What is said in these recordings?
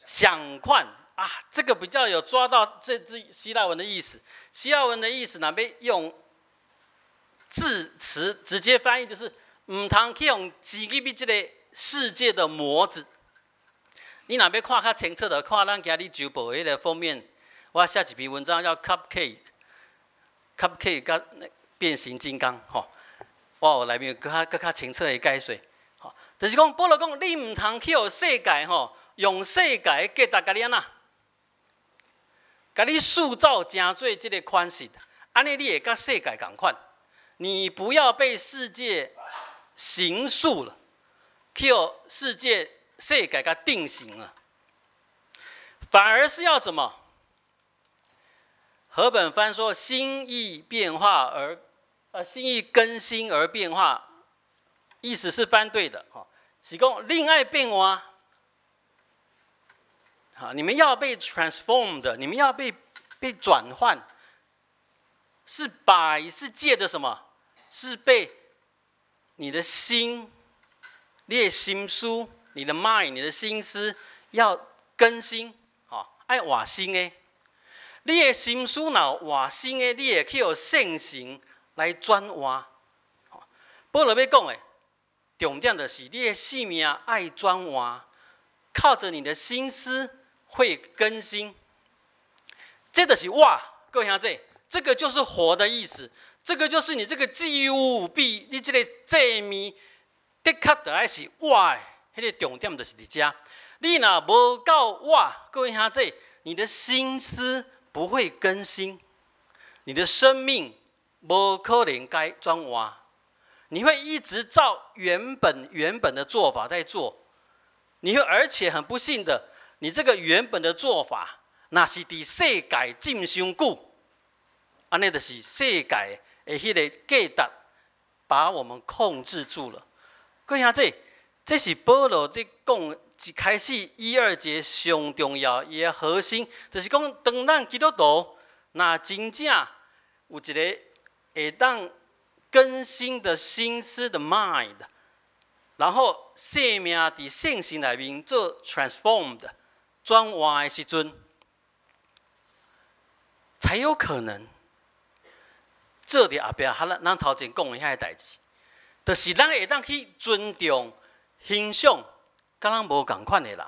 相款啊，這個比較有抓到這這希臘文的意思。希臘文的意思，若欲用字詞直接翻譯，就是毋通去予擠入去這個世界的模子。你若欲看較清楚的，看咱今日週報彼個封面，我寫一篇文章叫 Cupcake，Cupcake 佮變形金剛，吼，我有內面閣較清楚的解說，吼，就是講保羅講，你毋通去予世界吼，用世界的價值共你按怎，共你塑造成做這個款式，按呢你會佮世界仝款，你不要被世界形塑了，去予世界共定型了，反而是要怎麼？和本翻說心意變化而，心意更新而變化，意思是翻對的，哈，是講恁愛變換，好，你們要被 transformed，你們要被轉換，是 by 是借的什麼？是被你的心，你的心思，你的 mind，你的心思要更新，吼，愛換新的。你的心思若換新的，你會去予聖神來轉換。保羅欲講的重點就是你的生命愛轉換，靠着你的心思會更新。這就是活，各位兄弟，這個就是活的意思。這個就是你這個祭物必，你這個祭物的確著愛是活的，彼個重點就是佇遮。你若無夠活，各位兄弟，你的心思不會更新，你的生命無可能該轉換，你會一直照原本的做法在做，你會而且很不幸的，你這個原本的做法，若是佇世界浸傷久，按呢就是世界的彼個價值把我們控制住了。各位兄弟，這是保羅佇講一開始一二節上重要伊的核心，就是講當咱基督徒若真正有一個會當更新的心思的 mind，然後生命佇聖神內面做 transformed 轉換的時陣，才有可能做佇後壁，咱頭前講的遐个代誌，就是咱會當去尊重、欣賞佮咱無仝款的人。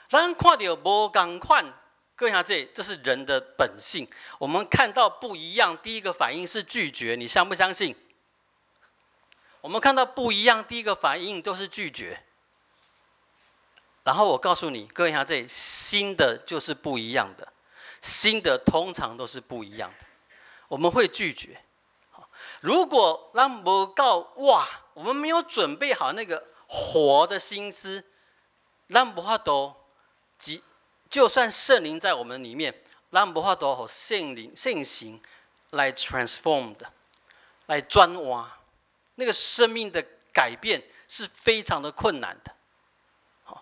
咱看著無仝款，各位兄弟，這是人的本性。我們看到不一樣，第一個反應是拒絕，你相不相信？我們看到不一樣，第一個反應都是拒絕。然後我告訴你，各位兄弟，新的就是不一樣的，新的通常都是不一樣的，我們會拒絕。如果咱無夠活，我們沒有準備好那個活的心思，咱無法度，就算聖靈在我們裡面，咱無法度予聖靈聖神來 transform 的，來轉換，那個生命的改變是非常的困難的。好，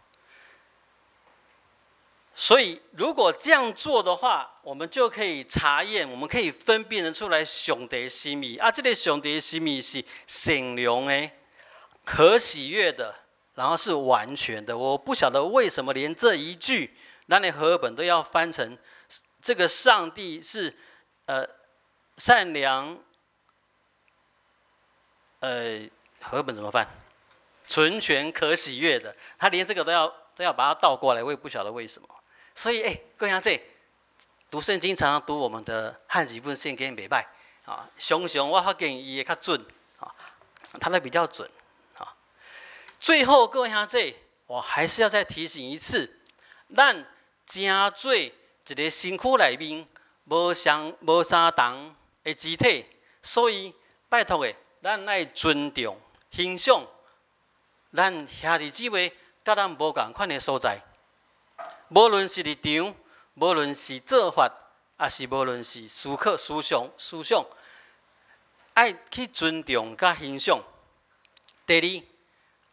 所以如果這樣做的話，我們就可以查驗，我們可以分辨得出來上帝的心意啊，這個上帝的心意是善良的、可喜悅的，然後是完全的。我不曉得為什麼連這一句，咱的和合本都要翻成這個上帝是善良，和合本怎麼翻？純全可喜悅的，他連這個都要把它倒過來，我也不曉得為什麼。所以，哎，各位兄弟，讀聖經常常讀我們的漢語本聖經袂䆀啊，常常我發現伊會較準啊，他的比較準啊。最後，各位兄弟，我還是要再提醒一次，咱成做一個身軀內面無相無相同的肢體，所以拜託的，咱愛尊重、欣賞咱兄弟姊妹佮咱無仝款的所在，無論是立場，無論是做法，抑是無論是思考、思想，愛去尊重佮欣賞。第二，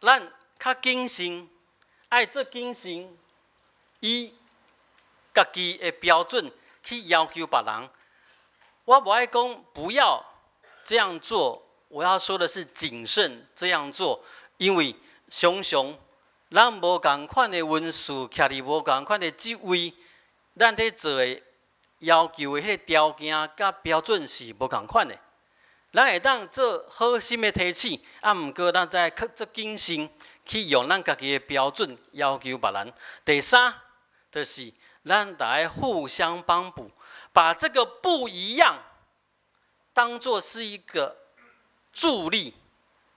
咱較謹慎，愛做謹慎，以家己的標準去要求別人。我無愛講不要這樣做，我要說的是謹慎這樣做，因為常常咱無仝款的恩賜，徛佇無仝款的職位，咱佇做的要求的彼个條件佮標準是無仝款的。咱會當做好心的提醒，啊，毋過咱愛較做謹慎去用咱家己的標準要求別人。第三，就是咱愛互相幫補，把這個不一樣當作是一個助力，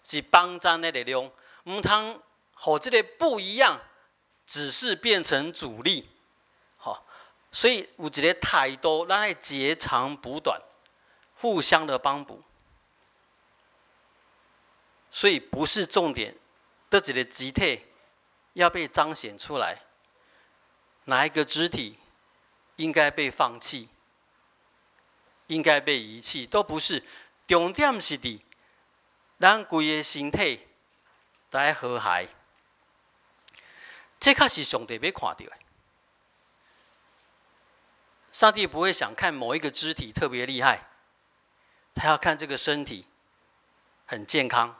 是幫贊的力量，毋通予這个不一樣，只是變成阻力。吼，所以有一个態度，咱愛截長補短，互相的幫補。所以不是重點，佗一个肢體要被彰顯出來，哪一個肢體應該被放棄，應該被遺棄，都不是。重點是佇咱規个身體都愛和諧，這較是上帝欲看著的。上帝不會想看某一個肢體特別厲害，他要看這個身體很健康。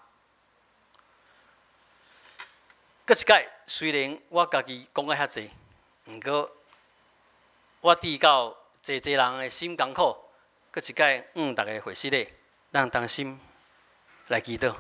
閣一擺，雖然我家己講甲遐濟，毋過我知到濟濟人的心艱苦，閣一擺向逐家回失禮，咱同心來祈禱。